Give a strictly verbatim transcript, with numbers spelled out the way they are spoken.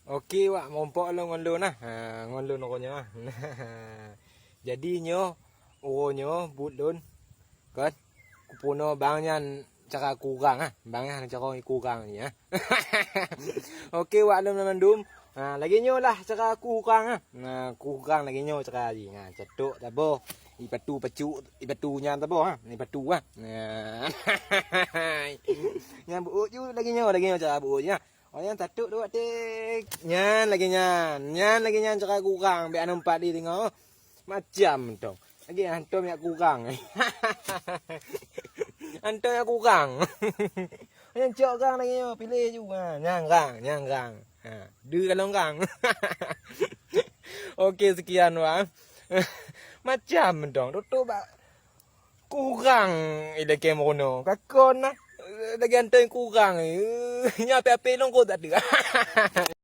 Oke, wak meurumpok lôn ngon lôn nah. Ha, ngon lôn uroe nyoe. Jadi nyoe, uroe nyoe buet lôn. Kan? Kupeurunoe bang nyan cara kurang ah. Bang nyan cara kurang ni ah. Oke, wak lôn mandum. Ha, lagèe nyoe lah cara kurang ah. Nah, kurang lagèe nyoe cara jih. Ha, catok taboh. Ipatu pacuk, ipatu nyan taboh ha. Ipatu ah. Nah. Nyan buet ju lagèe nyoe, lagèe nyoe cara buet ju. Oh, nyan catok dua tek. Nyan lagèe nyan. Nyan lagèe nyan cara kurang. Bèk aneuk pat di tengok. Macam tu. Lagi hantom yak kurang. Hantom yak kurang. Nyan cok gang lagi nyoe, pilih ju. Ha, nyang gang, nyang gang. Ha, dua kalon gang. Oke, sekian wak. Macam dong, tutup bak kurang ilakèe meurunoe. Kakon nah. Lagi hantom kurang. Nyan api-api nunggu tak ada.